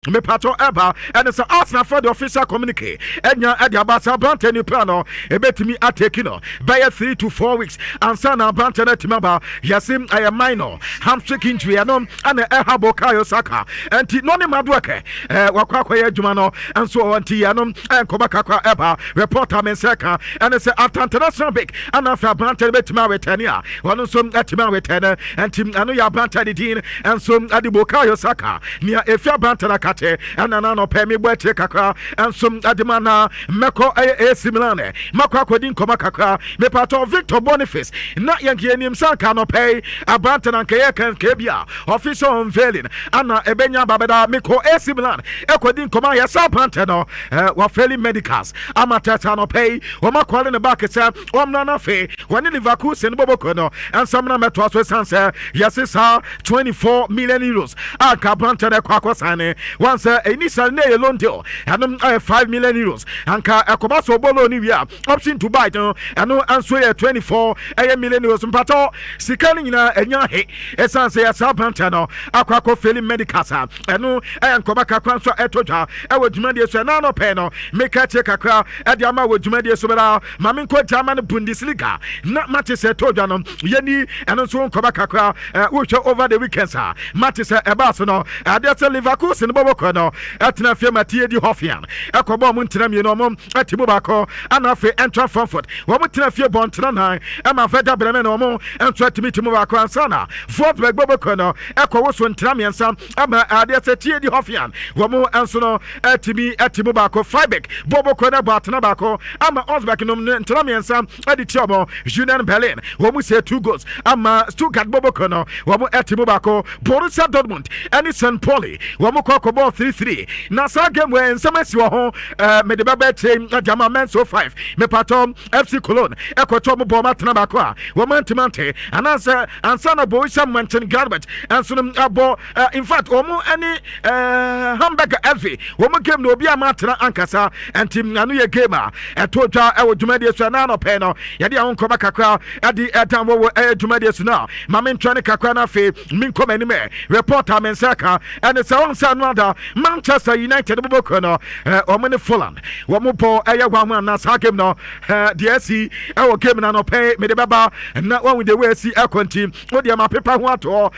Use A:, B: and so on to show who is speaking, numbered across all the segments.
A: Mepatɔ ɛba ɛne sɛ Arsenal fɔ de official communique ɛnya ɛde aba sɛ aberante ne pra no ɛbɛtumi atake no bɛyɛ 3 to 4 weeks ansa na aberante no atumi aba. Yɛse ɛyɛ minor hamstring injury, ɛno ɛna ɛha Bukayo Saka, ɛnti Noni Madueke wakɔ akɔyɛ adwuma no nso ɔwɔ, nti yɛno ɛnkɔba kakra. Ɛba reporter me nsɛ ka ɛne sɛ after international break ɛna afei aberante no bɛtumi areturn a ɔno nso atumi areturn, ɛnti ɛno yɛ aberante ne din ɛnso ɛde Bukayo Saka. Nea efi aberante no akate ɛna na anɔpɛ mebɔ akyire kakra ɛnso ɛde ma na mɛkɔ ɛyɛ AC Milan, mɛkɔ akɔdi nkɔmɔ kakra. Mepatɔ Victor Boniface na yɛnka yɛnim sɛ anka anɔpɛ yi aberante no anka yɛ kanka bi a official unveiling ana ɛbɛnya babɛda. Mekɔ AC Milan ɛkɔdi nkɔmɔ a yɛsɛ aberante no wafail medicals ama tɛtɛ. Anɔpɛ yi wɔn akɔle ne back sɛ wɔmmra no afei wɔne Leverkusen bɔbɔkɔ no ɛnsɛm na mɛtoa so, ɛsiane sɛ yɛse saa €24 million a nka aberante no ɛkɔ akɔsan ne wɔn sɛ initially ne yɛ loan deal, ɛno ɛyɛ €5 million. Anka ɛkɔba sɛ ɔbɔ loan wie a, option to buy no, ɛno nso yɛ 24 ɛyɛ million euros. Mpatɔ sika no nyinaa ɛnya he, ɛsiane sɛ yɛsɛ aberante no akɔ fail medicals a ɛno ɛyɛ nkɔba kakra nso a ɛtɔ dwa ɛwɔ dwumadie so. Ɛna anɔpɛ no meka kyerɛ kakra ɛde ama wɔ dwumadie so bɛda ma menkɔ German Bundesliga na mate sɛ ɛtɔ dwa no yɛni ɛno nso nkɔba kakra. Wohwɛ over the weekends a, mate sɛ ɛbaa so no adeɛ sɛ Leverkusen bɔbɔkɔ no ɛtena fie ma tie di Hoffenheim ɛkɔbɔ ɔmo ntena mmienu, ɔmo ɛte mu baako, ana afei Eintracht Frankfurt wɔn tena fie bɔ ntena nan ɛma Werder Bremen ɔmo nso atumi te mu baako, ansa na Wolfsburg bɔbɔkɔ no ɛkɔ woso ntena mmiɛnsa ama adeɛ sɛ tie di Hoffenheim wɔn nso no ɛtumi ɛte mu baako. Freiburg bɔbɔkɔ no bɔ atena baako ama Augsburg nom ntena mmiɛnsa ɛde tia ɔmo. Union Berlin wɔn mu sɛ two goals ama Stuttgart bɔbɔkɔ no wɔn ɛte mu baako. Borussia Dortmund ɛne St Pauli wɔn kɔ akɔbɔ 3-3, na saa game wɔ nsɛm asi wɔ ho. Mede bɛbɛ kyerɛ ɛde ama Mainz 05. Mepatɔ FC Cologne ɛkɔtɔ mo bɔ ɔmo atena baako a wɔn antimi ante anaasɛ ansa na Borussia Mönchengladbach ɛnso no abɔ. In fact, wɔn ɛne Hamburg SV wɔn game na obi ama atena ankasa, ɛnti ano yɛ game a ɛto dwa ɛwɔ dwumadie so. Ɛna anɔpɛ no yɛde ahɔ nkɔmɔ kakra ɛde ɛdan wɔ ɛyɛ dwumadie so na maame ntwa ne kakra no afei menkɔ m'anim. Ɛ reporter me nsa ka ɛne sɛ wɔn nsa no ada Manchester United bɔbɔkɔ no, wɔn ne Fulham wɔn bɔ ɛyɛ 1-1, na saa game no deɛ asi ɛwɔ game no anɔpɛ mede bɛba na wɔn de wɔ asi ɛkɔ, nti wodeɛ ma pepa ho atoɔ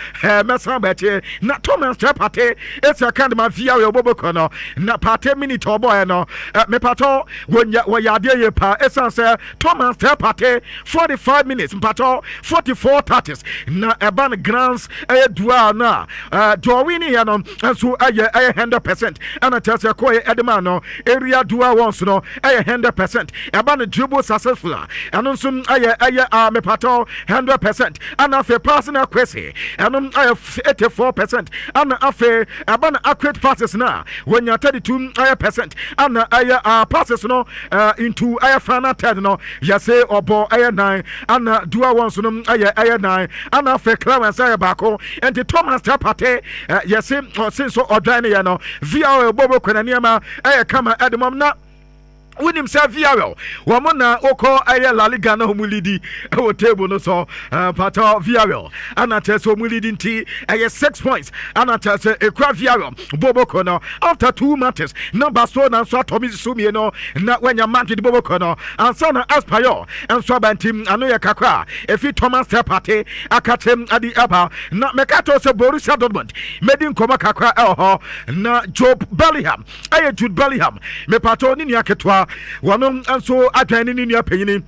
A: mɛsan bɛkye. Na Thomas Partey esi aka de ma Villarreal bɔbɔkɔ no, na Partey minute ɔbɔɛ no, mepatɔ wɔnyɛ wɔyɛ adeɛ yie paa, ɛsiane sɛ Thomas Partey 45 minutes, mpatɔ 44 touches, na ɛba no grounds ɛyɛ duel no a deɛ ɔwin yɛ no nso ɛyɛ 100%, ɛna kyerɛ sɛ kɔɛ ɛde ma no area duel ones no ɛyɛ 100%. Ɛba no dribble successful a, ɛno nso ɛyɛ mepatɔ 100%, ɛna afei passing accuracy ɛno ɛyɛ 84%, ɛna afei ɛba no accurate passes no a wɔnya 32 ɛyɛ percent, ɛna ɛyɛ passes no into ɛyɛ final third no yɛsɛ ɔbɔ ɛyɛ 9, ɛna duel ones no ɛyɛ 9, ɛna afei clearance ɛyɛ baako. Nti Thomas Partey yɛsɛ ɔse nso ɔdwan ne yɛ no Villarreal bɔbɔ kɔ na nneɛma ɛyɛ kama ɛde mɔm. Na wonim sɛ Villarreal wɔn na wokɔ ɛyɛ La Liga na wɔn lead ɛwɔ table no so. Pata Villarreal ɛna kyerɛ sɛ wɔn lead, nti ɛyɛ 6 points ɛna kyerɛ sɛ ekura Villarreal boboko no after two matches, na Barcelona nso atɔ mi so mmienu na wɔanya Madrid boboko no ansa na Espanyol nso aba, nti ano yɛ kakra efi Thomas Partey akakyɛ ade aba. Na mɛka kyerɛ sɛ Borussia Dortmund mɛdi nkɔmɔ kakra ɛwɔ hɔ, na Jobe Bellingham, ɛyɛ Jude Bellingham mepatɔ ne nua ketewa, wɔno nso adwan ne ne nua panyini,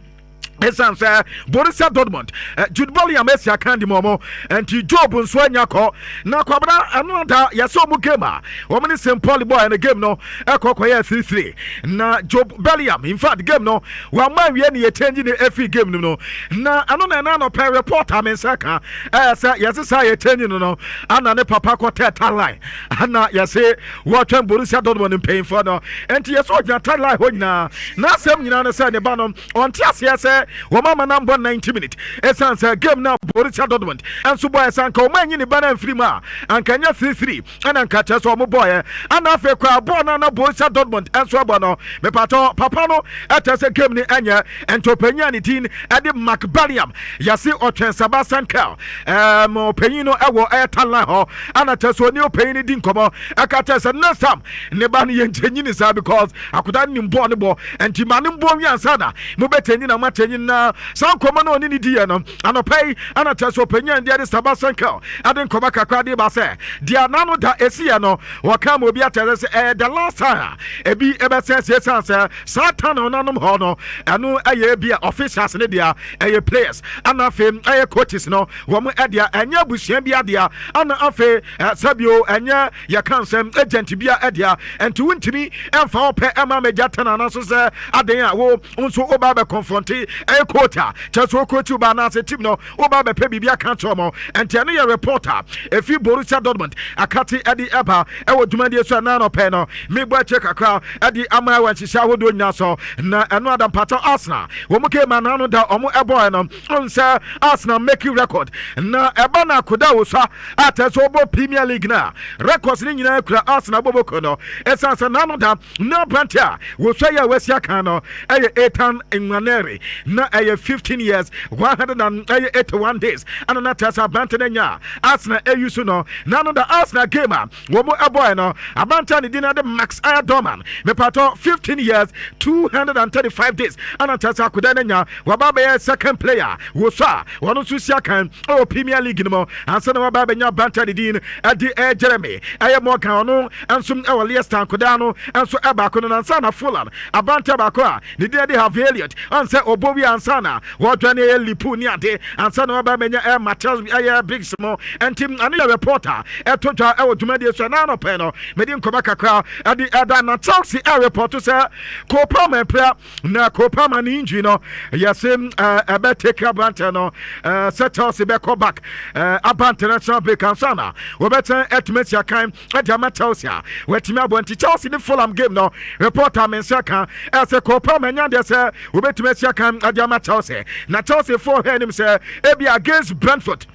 A: ɛsiane sɛ Borussia Dortmund Jude Bellingham asi aka di mu ɔmo, nti Job nso anya kɔ na kwabena. Ɛno ada yɛsɛ ɔmo game a wɔn ne St Pauli boy no game no ɛkɔ kɔyɛ 3-3, na Job Bellingham in fact game no wɔama awie ne yɛ change ne efi game no no, na ɛno na ɛna anɔpɛ report a me nsa ka ɛyɛ sɛ yɛsɛ saa yɛ change no ana ne papa kɔtɛ touchline, ana yɛsɛ wɔtwɛn Borussia Dortmund mpanyinfoɔ no, nti yɛsɛ ɔgyina touchline hɔ nyinaa n'asɛm nyinaa no sɛ ne ba no ɔnte aseɛ sɛ sɛ wɔn ama no ambɔ 90 minutes, ɛsiane sɛ game no Borussia Dortmund nso bɔɛ sɛ anka wɔn anyi ne ba no amfiri mu a, anka nyɛ 3-3 ɛna nka kyerɛ sɛ wɔn bɔɔyɛ. Ana afei koraa bɔɔl no na Borussia Dortmund nso ɛbɔ no, mepatɔ papa no ɛkyerɛ sɛ game no ɛnyɛ. Nti ɔpanyin a ne din ɛde Mark Bellingham, yɛse ɔtwɛn Sebastian Kehl, ɔpanyin no ɛwɔ ɛyɛ timeline hɔ, ana kyerɛ sɛ ɔne ɔpanyin no di nkɔmɔ, ɛka kyerɛ sɛ next time ne ba no yɛ nkyɛnyi ne saa, because akoda no nim bɔɔl no bɔ, nti ma ne mbɔ wi ansa na mobɛkyɛnyi na moakyɛnyi. Na saa nkɔmɔ no ɔne ne di yɛ no anɔpa yi, ana kyerɛ sɛ ɔpanyin a ne deɛ de Sebastian Kehl ɛde nkɔmɔ kakra de ba sɛ deɛ anano da esi yɛ no, wɔka ma obi akyerɛ sɛ ɛyɛ the last time a ebi ɛbɛsɛ siesan sɛ saa tunnel nanom hɔ no, ɛno ɛyɛ ebi a officials ne deɛ, ɛyɛ players, ana afei ɛyɛ coaches no wɔn ɛdeɛ, ɛnyɛ abusua bi adeɛ, ana afei sɛbio ɛnyɛ yɛka nsɛm agent bi a ɛdeɛ, nti wontumi ɛmfa wɔpɛ ɛma mɛgya tunnel no so sɛ adan a wo nso woba bɛ confront ɛyɛ coach a kyerɛ sɛ wo coach wo ba anaasɛ team no woba bɛpɛ biribi aka kyerɛ mɔ. Nti ɛno yɛ report a ɛfi Borussia Dortmund akate ɛde ɛba ɛwɔ dwumadie so. Ɛna nɔpɛ no mebɔ akyire kakra ɛde ama ɛwɔ nhyehyɛ ahodoɔ nyinaa so. Na ɛno adampatɔ Arsenal wɔn game anano da ɔmo ɛbɔɛ no ɔn sɛ Arsenal making record na ɛba na akoda wɔ so a atɛ sɛ ɔbɔ Premier League na records ne nyinaa kura Arsenal bɔbɔkɔ no, ɛsiane sɛ nano da na aberante a wɔsua yi a wɔasi aka no ɛyɛ Ethan Nwaneri na ɛyɛ 15 years 181 days, ɛna na kyerɛ sɛ aberante no anya Arsenal ɛyi so no. Nano da Arsenal game a wɔn ɛbɔɛ no, aberante a ne din de Max Dowman, mepatɔ 15 years 235 days, ɛna kyerɛ sɛ akoda no anya waba bɛyɛ second player wɔ so a wɔn nso si akan ɛwɔ Premier League no mu ansa na waba bɛnya aberante a ne din ɛde ɛyɛ Jeremy ɛyɛ Morgan, ɔno nso ɛwɔ Leicester, nkodaa no nso ɛbaako no. Nansa na Fulham aberante baako a ne din de Harvey Elliott ɔn sɛ ɔbɔ wi ansa na wɔdwane ɛyɛ Liverpool ne ade ansa na waba bɛnya ɛyɛ Matthias ɛyɛ Briggs mo. Ɛnti ɛno yɛ report a ɛto dwa ɛwɔ dwumadie so. Ɛna anɔpɛ no mede nkɔmɔ kakra ɛde ɛda. Na Chelsea ɛreport sɛ Cole Palmer mpira na Cole Palmer ne injury no, yɛse ɛbɛ take aberante no sɛ Chelsea bɛkɔ back aba international break ansa na wɔbɛtɛn ɛtumi asi akan ɛde ama Chelsea a wɔatumi abɔ. Nti Chelsea ne Fulham game no, report a me nsa ka ɛsɛ Cole Palmer nya deɛ sɛ wɔbɛtumi asi akan ɛde ama Chelsea, na Chelsea foɔ hwɛ anim sɛ ebi against Brentford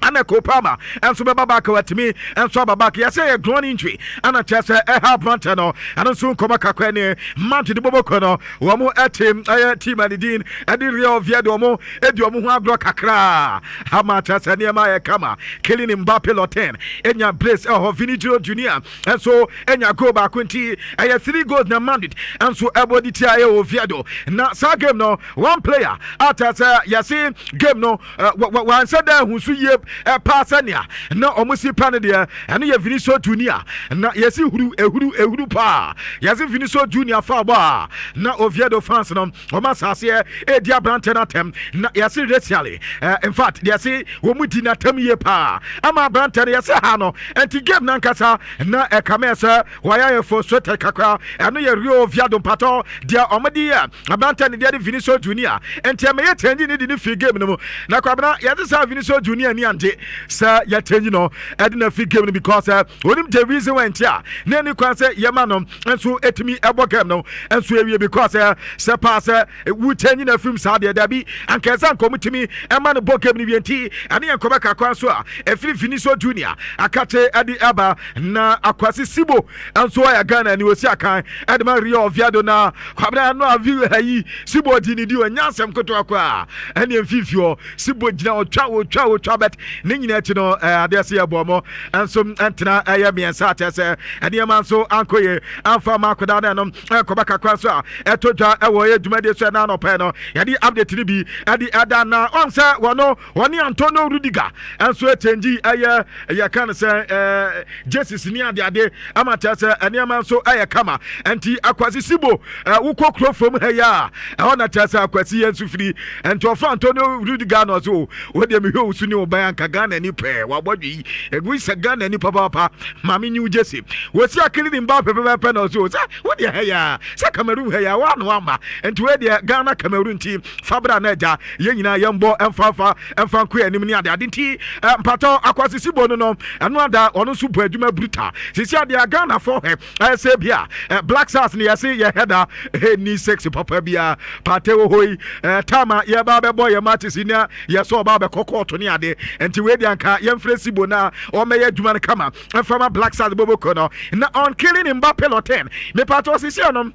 A: ana Cole Palmer ɛnso bɛba back, watumi ɛnso aba back. Yɛsɛ yɛ groin injury ana kyerɛ sɛ ɛha aberantɛ no. Ɛno nso nkɔmɔ kakra ne Madrid bɔbɔkɔ no, wɔn ɛte ɛyɛ team a ne din ɛde Real Oviedo, wɔn ɛdi wɔn ho agorɔ kakra ama kyerɛ sɛ nneɛma yɛ kama. Kylian Mbappe Lottin ɛnya brace ɛwɔ hɔ, Vinicius Junior ɛnso ɛnya goal baako, nti ɛyɛ three goals na Madrid ɛnso ɛbɔ de tia ɛyɛ Oviedo. Na saa game no, one player a kyerɛ sɛ yɛse game no wansɛ dɛ ɛho so yie paa sɛnea na ɔmo si pa no deɛ, ɛno yɛ Vinicius Junior. Na yɛsi huru ehuru ehuru paa, yɛsi Vinicius Junior fa bɔ a na Oviedo fans no ɔmo asaseɛ edi aberante no atɛm, na yɛsi racially, in fact yɛsi wɔn mu di n'atɛm yie paa ama aberante no yɛsi ha no. Nti game nankasa na ɛkame sɛ wɔayɛ ayɛ frustrated kakra. Ɛno yɛ Real Oviedo mpatɔ deɛ ɔmo de yɛ aberante no deɛ de Vinicius Junior, nti ɛmɛ yɛ change ne de ne fi game no mu. Na kwabena yɛde sɛ Vinicius Junior ni ante sɛ yɛ change no ɛde na fi game no, because onim the reason why nti a na ɛni kwan sɛ yɛma no nso etumi ɛbɔ game no nso ewie, because sɛ paa sɛ wu change na fim saa deɛ, dabi, anka ɛsɛ nkɔmɔ tumi ɛma no bɔ game no wie. Nti ɛne yɛn nkɔmɔ kakra nso a ɛfiri Vinicius Junior akate ɛde ɛba. Na Akwasi Sibo nso ɔyɛ Ghana ni, osi akan ɛde ma Real Oviedo. Na kwabena no avi ayi Sibo di ne di ɔnya asɛm ketewa koraa ɛne mfimfi hɔ, Sibo gyina ɔtwa ɔtwa ɔtwa bɛt ne nyinaa akyi no, adeɛ sɛ yɛbɔ mo nso ntena ɛyɛ mmiɛnsa, akyɛ sɛ nneɛma nso ankɔ yie amfa ma akɔda no. Ɛno ɛkɔba kakra nso a ɛto dwa ɛwɔ yɛ dwumadie so. Ɛna anɔpɛ no yɛde update no bi ɛde ɛda. Na ɔn sɛ wɔno wɔne Antonio Rudiger ɛnso ɛkyɛngyi ɛyɛ yɛka no sɛ jerseys ne adeade ama kyerɛ sɛ nneɛma nso ɛyɛ kama. Nti Akwasi Sibo wokɔ kuro fam ha yi a, ɛhɔ na kyerɛ sɛ Akwasi yɛ nso firi. Nti ɔfa Antonio Rudiger no so o, wodeɛ mehwɛ wo so ne wo bɛn. Nka Ghana ni pɛɛ wabɔ dwe yi ɛgu sɛ Ghana ni papaapa. Maame nyiw gyesi wɔsi akili ne mba pɛpɛpɛpɛ na ɔso sɛ wodeɛ ha ya sɛ Cameroon ha ya wa no ama nti wei deɛ Ghana Cameroon nti fabra na agya yɛn nyinaa yɛmbɔ ɛmfa ɛmfa nkɔ anim ne ade ade nti mpatɔ akwasisi bo no ɛno ada ɔno nso bɔ adwuma brutal sisi adeɛ Ghana fɔ hɛ ɛsɛ bi a Black Stars ne yɛse yɛ hɛda ɛni six papa bia pate wɔ hɔ yi tama yɛba bɛbɔ yɛ matches ni a yɛsɛ ɔba bɛkɔ kɔɔto ne ade nti wei deɛ anka yɛmfrɛ Sibo na ɔmɛyɛ adwuma no kama ɛmfama Black Stars bɔbɔkɔ no na on killing Mbappe Lottin mepatɔ sisi no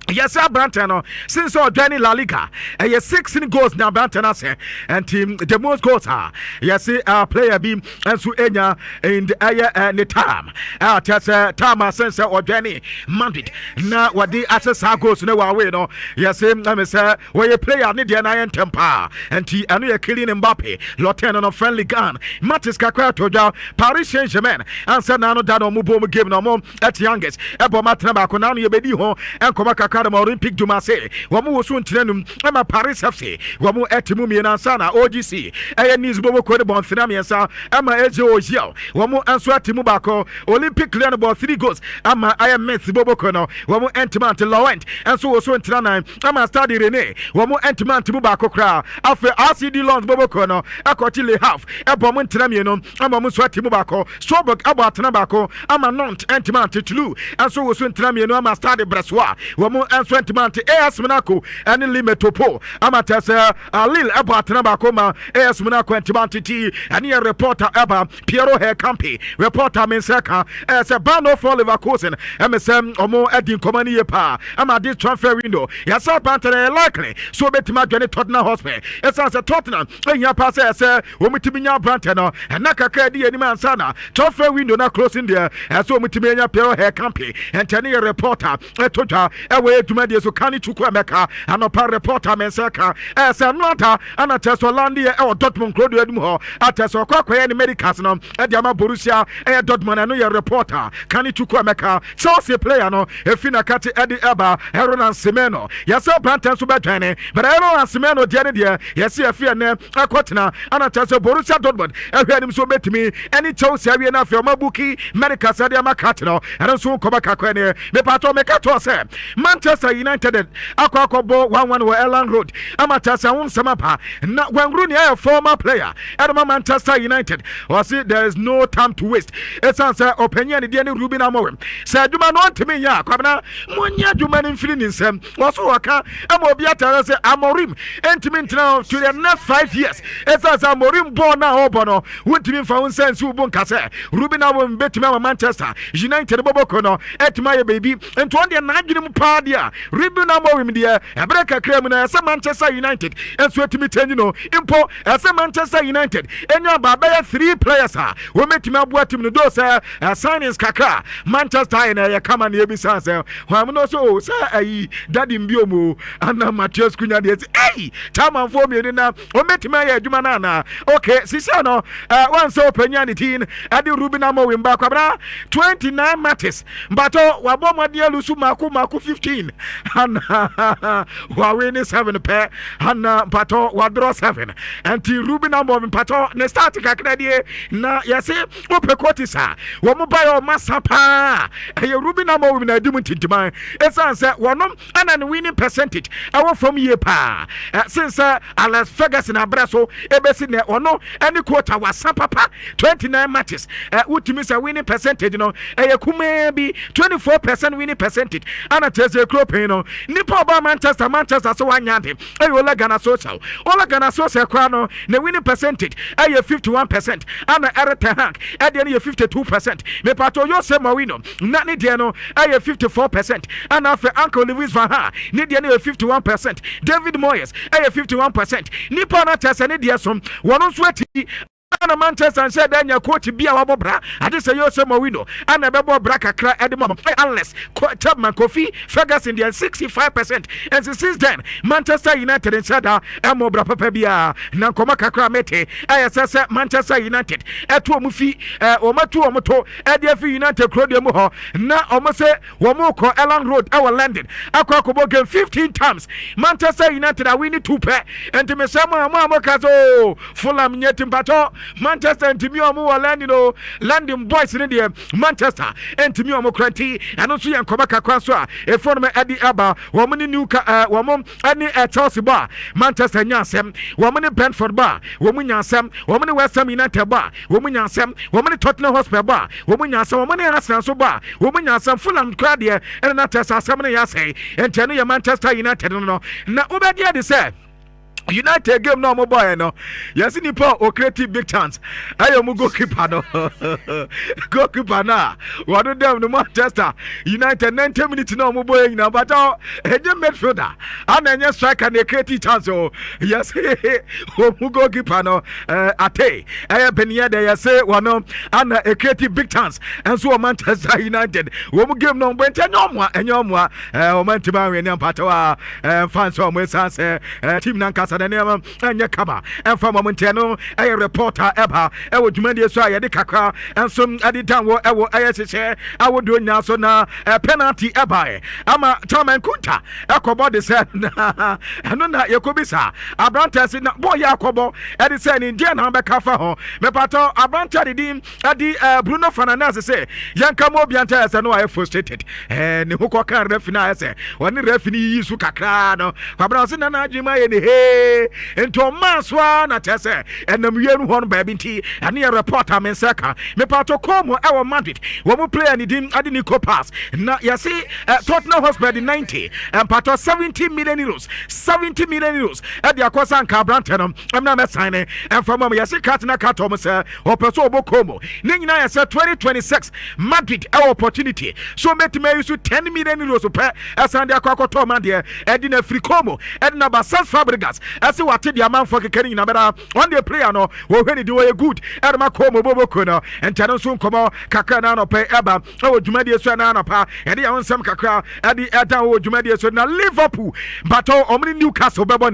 A: yɛsɛ aberantɛ no since ɔdwane La Liga ɛyɛ 16 goals na aberantɛ no asɛ nti the most goals a yɛse player bi nso ɛnya in the ɛyɛ ne time a kyerɛ sɛ time a sen sɛ ɔdwane Madrid na wɔde ahyɛ saa goals no wɔ away no, yɛse ɛme sɛ wɔyɛ player ne deɛ no ayɛ ntɛm paa nti ɛno yɛ Kylian Mbappe Lottin no. Friendly gun matches kakra ato dwa. Paris Saint Germain ansɛ naano da na ɔmo bɔ mu game na ɔmo ɛte Angers ɛbɔ ɔmo atena baako. Naano yɛbɛdi ho nkɔmɔ kakra dɛm. Olympique de Marseille wɔn wɔ so nkyerɛ num ɛma Paris FC wɔn ɛte mu mmienu ansa na OGC ɛyɛ Nice bɔbɔ ne bɔ ntena mmiɛnsa ɛma AJ Ogiel wɔn nso ɛte mu baako. Olympique Lyon bɔ three goals ama ɛyɛ Metz bɔbɔ no wɔn ɛntoma ante. Lorient nso wɔ so ntena nan ama Stade Rennais wɔn ɛntoma ante mu baako koraa. Afei RCD Lens bɔbɔ no ɛkɔkye Le Havre ɛbɔ mo ntena mmienu ama wɔn nso ɛte mu baako. Strasbourg abɔ atena baako ama Nantes ɛntoma ante. Toulouse nso wɔ so ntena mmienu ama Stade Brestois wɔn nso ɛntoma ante. AS Monaco ɛne Lille Metropole ama kyerɛ sɛ Lille ɛbɔ atena baako ma AS Monaco ɛntoma ante. Ti ɛne yɛ reporter ɛba Piero Herkampe reporter me nsa ka ɛyɛ sɛ Bayer 04 Leverkusen ɛmɛ sɛ ɔmo ɛdi nkɔmɔ no yie paa ama this transfer window yɛsɛ aberante no ɛyɛ likely so obɛtumi adwane Tottenham Hotspur, ɛsiane sɛ Tottenham ɛhia paa sɛ ɛsɛ wɔn tumi nya aberante no ɛna kakra ɛdi anim ansa na transfer window na closing deɛ ɛsɛ wɔn tumi anya Piero Herkampe. Ɛntɛne yɛ reporter ɛto dwa ɛwɔ yɛ dwumadie so. Kane Chukwu Emeka anɔpa reporter me nsa ka ɛyɛ sɛ no ada ana kyerɛ sɛ ɔland yɛ ɛwɔ Dortmund kuro do anim hɔ akyerɛ sɛ ɔkɔ akɔyɛ ne medicals no ɛde ama Borussia ɛyɛ Dortmund. Ɛno yɛ reporter Kane Chukwu Emeka. Chelsea player no efi nakate ɛde ɛba Erona Semenyo, yɛsɛ aberantɛ nso bɛdwɛne, but Erona Semenyo deɛ ne deɛ yɛsɛ yɛfi ɛnɛ akɔtena ana kyerɛ sɛ Borussia Dortmund ɛhwɛ anim so bɛtumi ɛne Chelsea awie no afei ɔma book medicals ɛde ama kate no. Ɛno nso nkɔmɔ kakra ne mepatɔ meka toɔ sɛ Manchester United akɔ akɔbɔ 1-1 wɔ Elland Road ama kyerɛ sɛ ho nsɛm aba na Wayne Rooney ɛyɛ former player ɛde ma Manchester United. Ɔse there is no time to waste, ɛsiane sɛ ɔpanyin a ne deɛ ne Ruben Amorim sɛ adwuma no ɔntumi nyɛ a kwabena monyɛ adwuma no mfiri ne nsɛm. Wɔso wɔka ama obi atare sɛ Amorim ntumi ntena to the next 5 years, ɛsiane sɛ Amorim bɔɔl no a ɔrebɔ no wontumi mfa wo nsa nsi wo bo nka sɛ Ruben Amorim bɛtumi ama Manchester United bɔbɔkɔ no ɛtumi ayɛ baabi. Nti ɔno deɛ n'adwene mu paa deɛ a Ruben Amorim deɛ ɛberɛ kakra mu no ɛsɛ Manchester United nso atumi change no mpo. Ɛsɛ Manchester United ɛnya aba bɛyɛ three players a wɔmɛtumi aboa team no do sɛ signings kakra Manchester ayɛ na ɛyɛ kama na ebisa sɛ hwan mu no so o sɛ ayi dadi mbio mu ana Matheus Cunha deɛ sɛ ɛyi chairmanfoɔ mmienu na wɔmɛtumi ayɛ adwuma no anaa. Okay, sisia no wɔn sɛ ɔpanyin ne tin ɛde Ruben Amorim ba kwabena 29 matches mbatɔ wabɔ mmɔden alose mako mako 15 ana wawe ne 7 pɛ ana mpatɔ wadraw 7. Nti Ruben Amorim mpatɔ ne start kakra die na yɛse wopɛ coaches a wɔn ba yɛ ɔma sa paa ɛyɛ Ruben Amorim na adi mu ntintiman, ɛsiane sɛ wɔnom ɛna ne winning percentage ɛwɔ fam yie paa sen sɛ Alex Ferguson abrɛ so ɛbɛsi nɛ. Ɔno ɛne coach a wasa papa 29 matches wotumi sɛ winning percentage no ɛyɛ kumaa bi, 24% winning percentage. Ana kyerɛ sɛ kuro pɛn no nipa ɔba Manchester sɛ wanya ade ɛyɛ Ole Gunnar Solskjaer. Ole Gunnar Solskjaer koraa no ne winning percentage ɛyɛ 51%, ana Erik ten Hag ɛdeɛ no yɛ 52%. Mepatɔ Jose Mourinho na ne deɛ no ɛyɛ 54%, ana afei Uncle Louis van Gaal ne deɛ no yɛ 51%, David Moyes ɛyɛ 51%. Nipa no kyerɛ sɛ ne deɛ so wɔn nso akyi ana Manchester nhyɛ da nya coach bi a wabɔ bra ade sɛ Jose Mourinho ana ɛbɛbɔ bra kakra ɛde ma Alex Chapman Kofi Ferguson deɛ 65%. And since then Manchester United nhyɛ da ɛmɔ bra papa biara. Na nkɔmɔ kakra mete ɛyɛ sɛ Manchester United ɛto ɔmo fi wɔn atu wɔn to ɛde afi United kuro deɛ mu hɔ na wɔn sɛ wɔn kɔ Elland Road ɛwɔ London akɔ akɔbɔ game 15 times, Manchester United awin two pɛ. Nti mesɛ mo a mo ka sɛ o Fulham nyɛ team patɔ. Manchester ntumi ɔmo wɔ London o. London boys ne deɛ, Manchester ntumi ɔmo kora, nti ɛno nso yɛ nkɔmɔ kakra nso a ɛfɔ no ɛde aba. Wɔn ne Newca wɔn ɛne Chelsea bɔ a, Manchester nya asɛm. Wɔn ne Brentford bɔ a, wɔn nya asɛm. Wɔn ne West Ham United bɔ a, wɔn nya asɛm. Wɔn ne Tottenham Hotspur bɔ a, wɔn nya asɛm. Wɔn ne Arsenal nso bɔ a, wɔn nya asɛm. Fulham kora deɛ, ɛna na kyerɛ sɛ asɛm no yɛ asɛe. Nti ɛno yɛ Manchester United no. Na wobɛgye adi sɛ United game na ɔmo bɔɔɛ no, yɛsi nipa a ɔcreate big chance ɛyɛ ɔmo goalkeeper no. Goalkeeper no a wɔde dɛm no, Manchester United 90 minutes na ɔmo bɔɔɛ nyinaa bàtà, ɛnyɛ midfielder ana ɛnyɛ striker na ɛcreate chance o. Yɛsi ɔmo goalkeeper no ate ɛyɛ bɛniyɛ dɛ, yɛsi wɔn ana ɛcreate big chance ɛnso wɔ Manchester United wɔn game no ɔmo bɔ. Nti ɛnyɛ ɔmo a, ɛnyɛ ɔmo a ɔmo ntoma ahwɛ ne mpatɛw a ɛmfa nsɛ ɔmo esan sɛ team nankasa na nneɛma ɛnyɛ kama ɛmfa ma mo. Ntiɛ no ɛyɛ reporter ɛba ɛwɔ dwumadie so a yɛde kakra ɛnso ɛde dan wɔ ɛwɔ ɛyɛ hyehyɛ awodoɔ nyinaa so. Na penalty ɛbaeɛ ama Chairman Kunta ɛkɔbɔ de sɛ na ɛno na yɛkɔbisa aberantɛ se na bɔɔl yɛ akɔbɔ ɛde sɛ ne deɛ na bɛka fa ho. Mepatɔ aberantɛ de din ɛde Bruno Fernandes sɛ yɛnka ma obia nkyɛ sɛ no ayɛ frustrated ne ho kɔka referee no, ayɛ sɛ ɔne referee no yiyi so kakraa no. Kwabena ɔse nana adwene mu ayɛ ne hee, nti ɔmaa so a na kyerɛ sɛ ɛnam wie no hɔ no baabi. Nti ɛne yɛ report a me nsa ka. Mepatɔ Como ɛwɔ Madrid, wɔn mu player ne din ade Nico Paz, na yɛse Tottenham Hotspur de 90, mpatɔ €70 million, €70 million ɛde akɔ sa nka aberantɛ no ɛmna mɛsan ne ɛmfa mu. Yɛse kate na kate ɔmo sɛ ɔpɛ sɛ ɔbɔ Como ne nyinaa yɛ sɛ 2026 Madrid ɛwɔ opportunity so ɔmɛtumi ayi so €10 million pɛ ɛsan de akɔ akɔtɔ ɔma deɛ ɛde na firi Como ɛde na ba. Cesc Fabregas ɛsɛ wate deɛ amanfoɔ keka ne nyinaa bɛda ɔn deɛ player no wɔhwɛ ne di wɔyɛ good ɛde ma Como boboko no. Nkyɛn nso nkɔmɔ kakra na anɔpɛ ɛba ɛwɔ dwumadie so, ɛna anɔpa yɛde yɛn ho nsɛm kakra ɛde ɛda wɔ dwumadie so. Na Liverpool batɔ ɔmo ne Newcastle bɛbɔ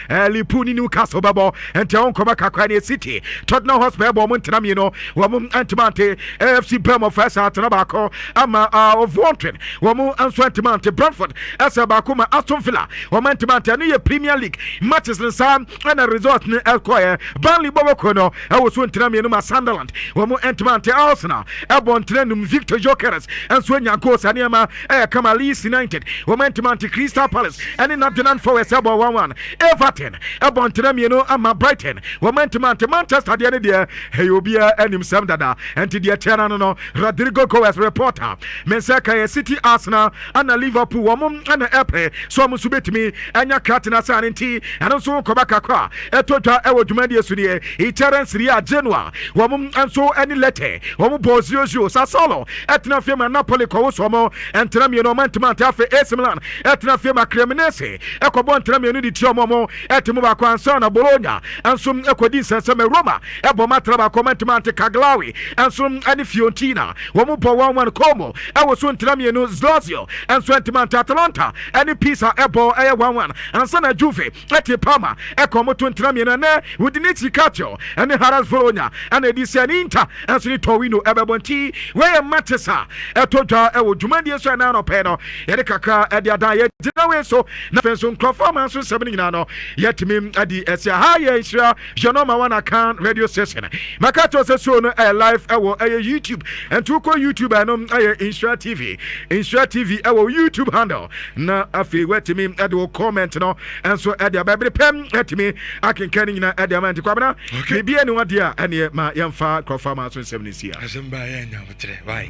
A: nɛ, Liverpool ne Newcastle bɛbɔ, nti ɛho nkɔmɔ kakra ne City Tottenham Hotspur bɔ, ɔmo ntena mmienu, wɔn ntoma ante. AFC Bournemouth ɛsɛ atena baako ama Ɔvontren, wɔn nso ntoma ante. Brentford ɛsɛ baako ma Aston Villa, wɔn ntoma ante. Ɛno yɛ Premier League matches ne saa ɛna result ne ɛkɔɛ. Burnley bɔbɔkɔ no ɛwɔ so ntena mmienu ma Sunderland, wɔn ntoma ante. Arsenal ɛbɔ ntena num, Victor Gyokeres nso anya goals a nneɛma ɛyɛ kama. Leeds United wɔn ntoma ante. Crystal Palace ɛne Nottingham Forest ɛbɔ 1-1. Everton ɛbɔ ntena mmienu ama Brighton, wɔn ntoma ante. Manchester deɛ ne deɛ ɛyɛ obiara anim sɛm dada, ɛnti deɛ kyɛn no no Rodrigo Goes reporter me nsa ka yɛ City, Arsenal ana Liverpool wɔn ana ɛpɛ so wɔn nso bɛtumi anya kratina saa ne, nti ɛno nso nkɔba kakra ɛtɔ dwa ɛwɔ dwumadie so deɛ. Italian Serie A, Genoa wɔn nso ɛne Lecce wɔn bɔ 0-0. Sassuolo ɛtena fie ma Napoli kɔwo so wɔn ntena mmienu, wɔn ntoma ante. Afei AC Milan ɛtena fie ma Cremonese ɛkɔbɔ ntena mmienu de tia wɔn, wɔn ɛte mu baako, ansa na Bologna nso ɛkɔdi nsɛnsɛm. Roma ɛbɔ matra baako, wɔn ntoma ante. Cagliari nso ɛne Fiorentina wɔn bɔ 1-1. Como ɛwɔ so ntena mmienu, Lazio nso ntoma ante. Atalanta ɛne Pisa ɛbɔ ɛyɛ 1-1, ansa na Juve ɛte Parma ɛkɔ ɔmo to ntena mmienu. Ɛnɛ Udinese Calcio ɛne Hellas Verona ɛna ɛdi sɛ ne Inter ɛnso ne Torino ɛbɛbɔ. Nti wɔyɛ matches a ɛtɔ dwa ɛwɔ dwumadie so ɛna anɔpɛ no yɛde kakra ɛde adan yɛgyina wei so. Na afei nso nkurɔfoɔ ama nso nsɛm no nyinaa no yɛtumi ɛde ɛsi aha. Yɛ nhyira yɛ number one Akan radio station. Maka kyerɛ sɛ show no ɛyɛ live ɛwɔ ɛyɛ YouTube, nti wokɔ YouTube ɛno ɛyɛ Nhyira TV, Nhyira TV ɛwɔ YouTube handle, na afei watumi ɛde wo comment no ɛnso ɛde aba ɛbere pɛm ɛtumi akenkan no nyinaa ɛde ama. Nti Kwabena, biribi ani wadeɛ a ɛneɛ ma yɛmfa nkurɔfoɔ ama so nsɛm no si a.
B: Asɛm baa yɛ anya abotrɛ wai.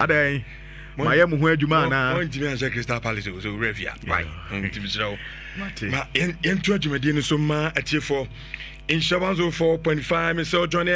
A: Adɛn, ma yɛ mo ho adwuma anaa?
B: Ɔntumi anhyɛ Crystal Palace o sɛ owura fia wai, ntumi serɛ wo ma yɛnto adwumadie no so ma atiefoɔ Nhyira 104.5 mesɛ ɔjoin.